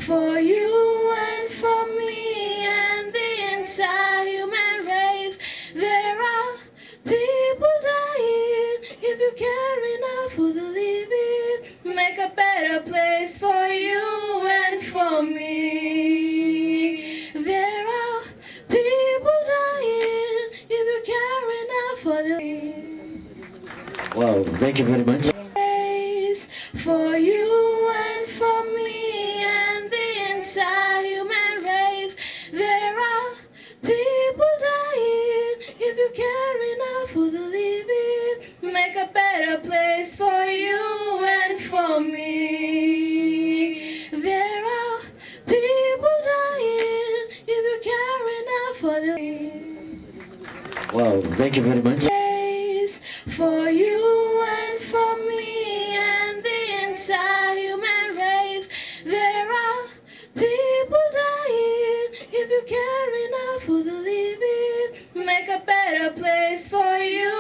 For you and for me and the entire human race. There are people dying. If you care enough for the living, make a better place for you and for me. There are people dying. If you care enough for the Wow, thank you very much. Place for you and for me and the entire human race. There are people dying. If you care enough for the living, make a better place for you and for me. There are people dying. If you care enough for the Wow, thank you very much. Place for you and for me and the entire human race. There are people dying. If you care enough for the living, make a better place for you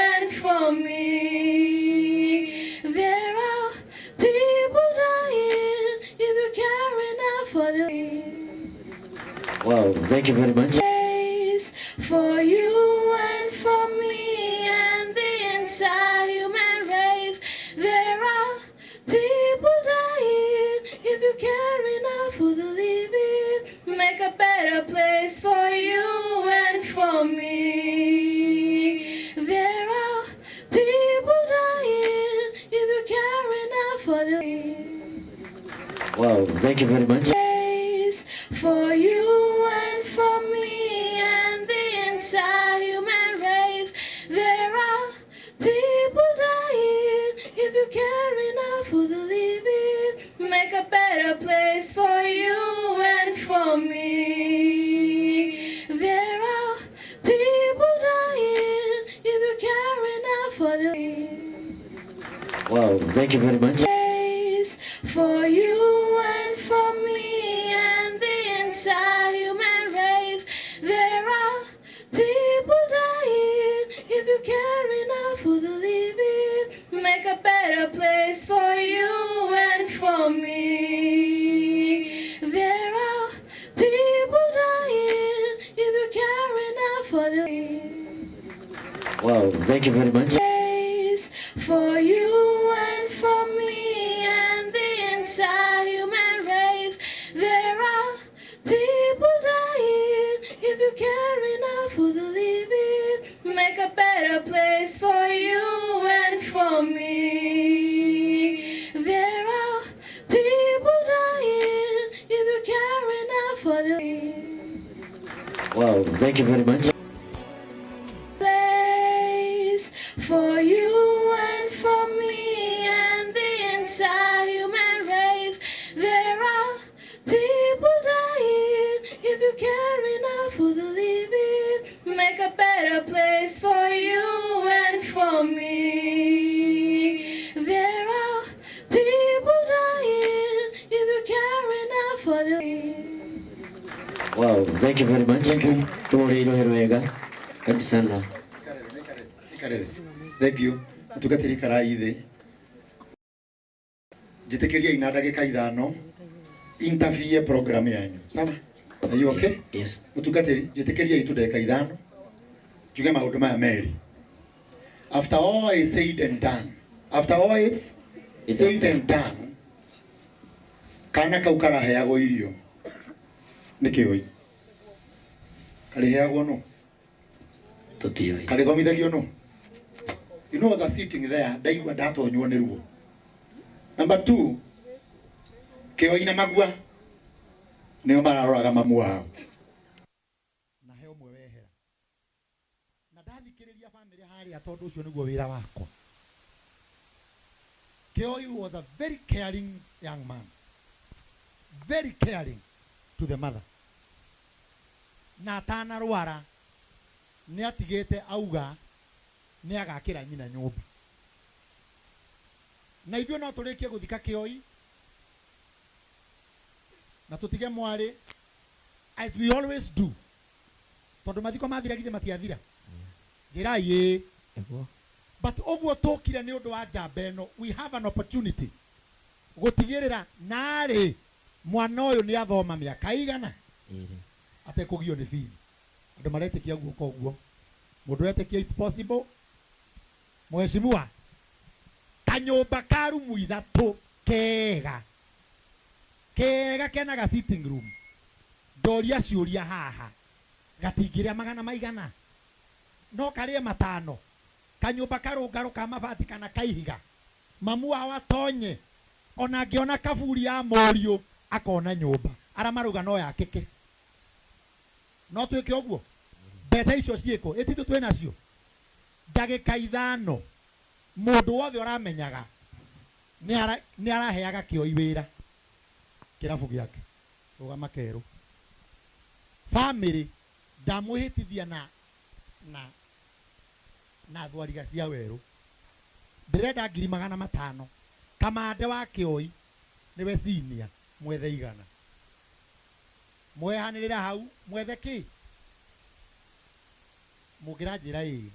and for me. There are people dying. If you care enough for the Wow, thank you very much. Place for you and for me and the entire human race. There are people dying. If you care enough for the living, make a better place for you and for me. There are people dying. If you care enough for the Wow, thank you very much. Place for you and for me and the entire human race. There are people dying. If you care enough for the living, make a better place for you and for me. There are people dying. If you care enough for the Wow, thank you very much. Place for you and for me and the entire human race. There are people dying. If you care enough for the living, make a better place for you and for me. There are people dying. If you care enough for the Wow, thank you very much. Place for you and for me and the entire human race. There are people dying. If you care enough for the living, make a better place for you and for me. There are people dying. If you care enough for the Wow, thank you very much. Place for you and for me and the entire human race. There are people dying. If you care enough for the living, make a better place for you and for me. There are people dying. If you care enough for the Wow, thank you very much. Thank you. Tũrĩirwo wega. Karibu sana. Ikare thĩ, thank you. Mũtungatĩri, ikarai thĩ. Njĩtĩkĩriai na ndagĩka 5 interview program yanyu. Sawa? Are you okay? Yes. Mũtungatĩri, njĩtĩkĩriai tu ndagĩka 5 njuge maũndũ maya merĩ. After all is said and done, after all is said and done, kana kau karaheagwo irio nĩ kĩũi karĩheagwo nũ? Tũtiũĩ. Karĩthomithagio nũ? You know, as a sitting there, ndaigua ndatonywo nĩ ruo. Number two, Kĩoi na Magua nĩo mararoraga mamu wao na he ũmwe wehera na ndathikĩrĩria famĩlĩ harĩa, tondũ ũcio nĩguo wĩra wakwa. Kĩoi was a very caring young man, very caring to the mother, na atanarwara nĩ atigĩte auga nĩ agakĩra nyina nyũmba. Na ithuĩ no tũrĩkie gũthika Kĩoi na tũtige mwarĩ, as we always do, tondũ mathiko mathira githĩ matiathira? Njĩrai ĩĩ. Nĩguo. But ũguo tũkire nĩ ũndũ wa njamba ĩno, we have an opportunity gũtigĩrĩra narĩ Mwana ũyũ nĩ athoma mĩaka igana Ĩrĩ. Atekũgio nĩ bithi. Andũ maretĩkia guoka ũguo. Mũndũ ũretĩkia it's possible. Mheshimiwa, kanyũmba ka rumu ithatũ kega kega kena ga sitting room, ndoria ciũria haha, gatingĩrĩa magana maigana, no karĩe matano. Kanyũmba karũngarũ ka mabati kana kaihiga, mamu wao atonye ona angĩona kaburi ya mũriũ akona nyũmba arĩa marauga no yakĩke, no twĩke ũguo. Mbeca icio ciĩkũ ĩtitũ twĩ nacio ndagĩka 5. Mũndũ wothe ũramenyaga nĩ araheaga kĩoi wĩra kĩrabu gĩake, rũgama kerũ family ndamwĩhĩtithia na thwariga cia werũ. Ndĩrenda 500,000. Kamande wa kĩoi nĩwe senior, mwethe 100, mwehanĩrĩra hau mwethe kĩ mũngĩranjĩra ĩĩ.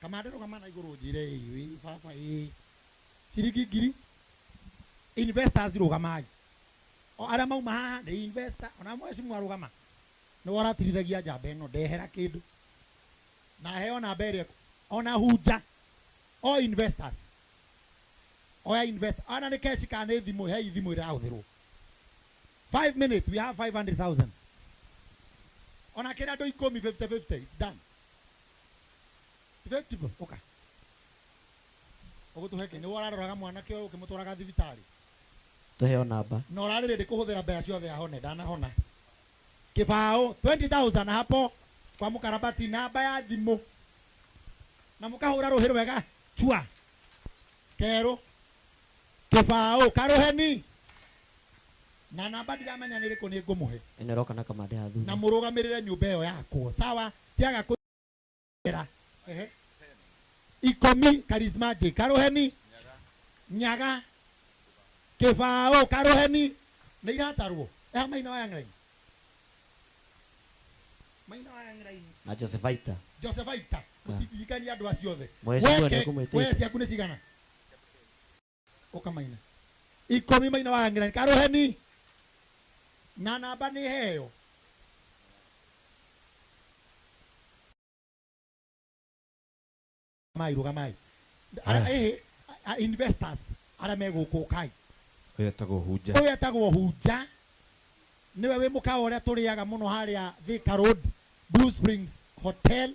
Kamande, rũgama na igũrũ njĩre ĩĩ baba, ĩĩ ciringi ngiri. Investors, rũgamai. O arĩa mauma haha nĩ investor, ona mheshimiwa rũgama, nĩwe ũratirithagia njamba ĩno ndehera kĩndũ na heo namba ĩrĩa ona hunja o investors, oya investor ona nĩ cash kana nĩ thimũ, hei thimũ ĩrahũthĩrwo. 5 minutes, we have 500,000. Ona kĩrĩa andũ 10, 50 50, it's done. It's 50. Ũka ũgũtũhe kĩ? Nĩwe ũraroraga mwanake ũyũ ũkĩmũtwaraga thibitarĩ. Tũheo namba. Na ũrarĩrĩ ndĩkũhũthĩra mbeca ciothe ahone, ndanahona. Kĩbaũ 20,000 hapo kwa mũkarabati, namba ya thimũ na mũkahũra rũhĩ rwega chua kerũ. Kĩbaũ karũheni na namba ndiramenya nĩ ĩrĩkũ, nĩ ngũmũhe. Ĩno ĩroka na kamande ha Na thutha. Mũrũgamĩrĩre nyũmba ĩyo yakwo sawa ciaga kũra. Ehe, 10 Charisma J karũheni nyaga kĩbaũ karũheni nĩ iratarwo eha maina wa Young Line, maina wa Young Line. Na Josephaita. Joseph Aita, mũtindirikania andũ acio othe. Mheshimiwa Weke, nĩekũmwĩtĩte. we ciaku nĩ cigana? Ũka maina 10, maina wa Young Line karũheni na namba nĩ heo. Mai, rũgamai. Aya. Investors arĩa megũkũ kai. Ũyũ etagwo Hunja. Ũyũ etagwo Hunja, nĩwe wĩ mũkawa ũrĩa tũrĩaga mũno harĩa Thika Road, Blue Springs Hotel,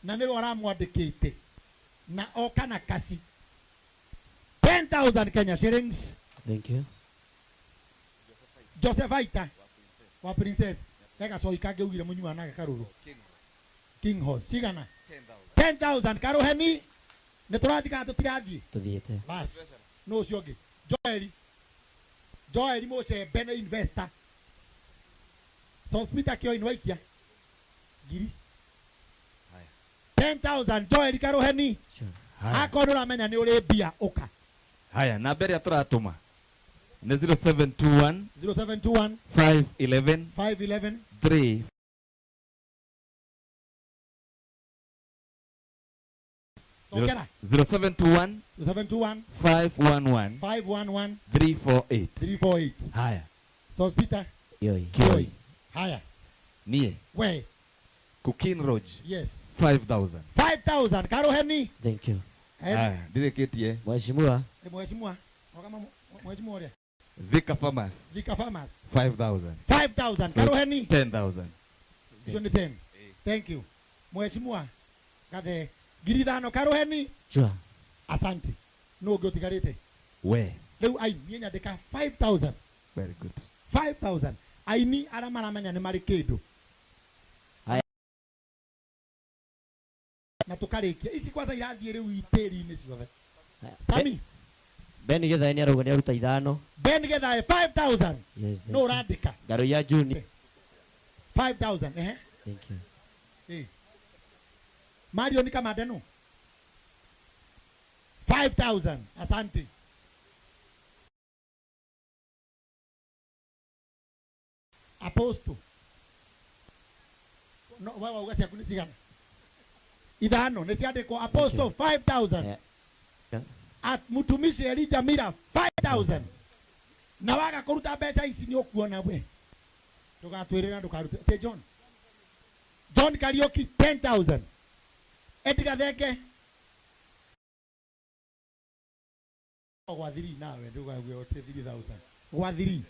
na nĩwe ũramwandĩkĩte na oka na kaci 10,000 Kenya shillings. Thank you. Joseph Aita wa Princess he gacoi kangĩ ugire mũnyuanaga karũrũ King Horse, cigana? 10,000 karũheni. Nĩ tũrathiĩ kana tũtirathiĩ? Tũthiĩte. Bas, no ũcio ũngĩ Joeli, Joeli Mũcembe nĩ investor. Sospita Kĩoi nĩ waikia ngiri Haya. 10,000 Joeli karũheni. Sure. Haya. Akorwo nĩ ũramenya nĩ ũrĩ mbia, ũka. Haya, namba ĩrĩa tũratũma nĩ 0721 0721 511 511 3 cokera. 0721 0721 511 511 348. 348. Haya. Sospita Yoi. Kioi, haya. Niĩ We. Kukin Lodge. Yes. 5000. 5000 karũheni. Thank you. Eh, Haya, ndirĩkĩtie. Mheshimiwa. Eh, mheshimiwa rũgama, mheshimiwa ũrĩa. Thika Farmers. Thika Farmers. 5000. 5000 So- karũheni. 10,000. Icio nĩ 10. Thank you, mheshimiwa gathe, 5,000 karũheni. Sure. Asante. Nũ ũngĩ ũtigarĩte? We. Rĩu ai niĩ nyandĩka 5000. Very good. 5000 aini arĩa maramenya nĩ marĩ kĩndũ. Haya. Na tũkarĩkia ici kwanza irathiĩ rĩu itĩri-inĩ ciothe. Haya. Sami. Ben Githae nĩ arauga nĩ aruta 5. Ben Gethae 5000. Yes, thank no you. ũrandĩka. Ngaruiya Juni. 5000, ehe. Thank you. Eh. Mario ni kama deno 5000, asante. Apostle, no wewe wauga ciaku nĩ cigana? 5 nĩ ciandĩkwo. Apostle 5000. Yeah. At mtumishi Elijah Mira 5000. Na waga kũruta mbeca ici nĩ ũkuona we. Ndũgatwĩrĩra ndũkarute. Ati John. John Kariuki 10,000. Edgar Thenge. Gwa 3 nawe ndũgague ũtĩ 3,000. Gwa 3.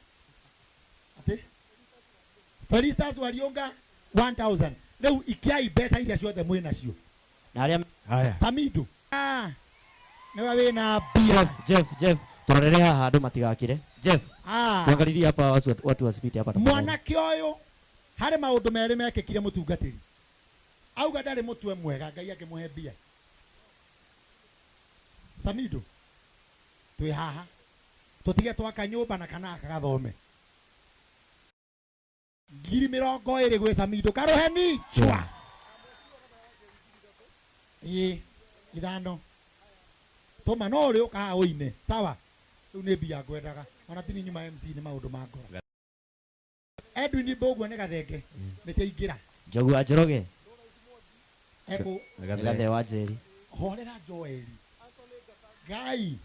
Ati Felistas Warionga 1000. Rĩu ikiai mbeca iria ciothe mwĩ nacio. Na arĩa Haya. Samidu. Ah. Nĩwe wĩna mbia. Jeff, Jeff, turorere haha andũ matigakire. Jeff, Ah. tuangalilie hapa watu wasipite hapa tafadhali. Mwanake ũyũ harĩ maũndũ merĩ mekĩkire mũtungatĩri. Auga ndarĩ mũtwe mwega Ngai akĩmũhe mbia. Samidu. Twĩ haha. Tũtige twaka nyũmba na kana gagathome. 20,000 gwĩ Samidu karũheni chwa. Ĩ ithano. Tũma no ũrĩ ũka haha ũine. Sawa. Rĩu nĩ mbia ngwendaga. Ona ti nyuma MC nĩ maũndũ ma ngoro. Edwin Mbũgua nĩ gathenge. Nĩ ciaingĩra. Njogu wa Njoroge. Ekũ Nĩ Gathe wa Njeri. horera Joeli. Ngai.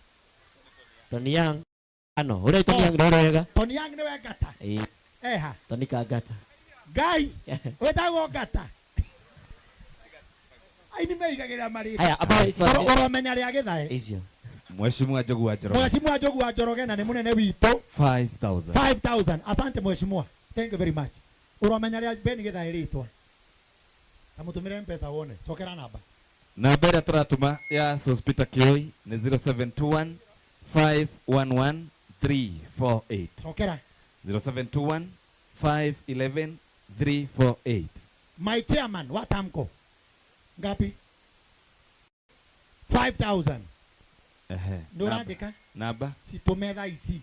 Tony Young. Ano, ũrĩa Tony Young nĩ wega. Tony Young nĩwe ngata. Ĩ, Eha. Tony Kangata. Ngai. Wĩtagwo ngata. Aini meigagĩrĩra marĩtwa. Haya, ambao icio. Ũromenya rĩa gĩthae. Icio. Mheshimiwa Njogu wa Njoroge. Mheshimiwa Njogu wa Njoroge na nĩ mũnene witũ. 5,000. 5,000. Asante mheshimiwa. Thank you very much. Ũromenya rĩa Ben Githae rĩtwa. Ta mũtũmĩre mpesa wone. Cokera namba. Namba ĩrĩa tũratũma ya Sospeter Kioi nĩ 0721 511 348. Cokera. 0721 511 348. My chairman wa Tamco. Ngapi? 5,000. Ehe. Nĩ ũrandĩka? Namba. Citũme thaa ici.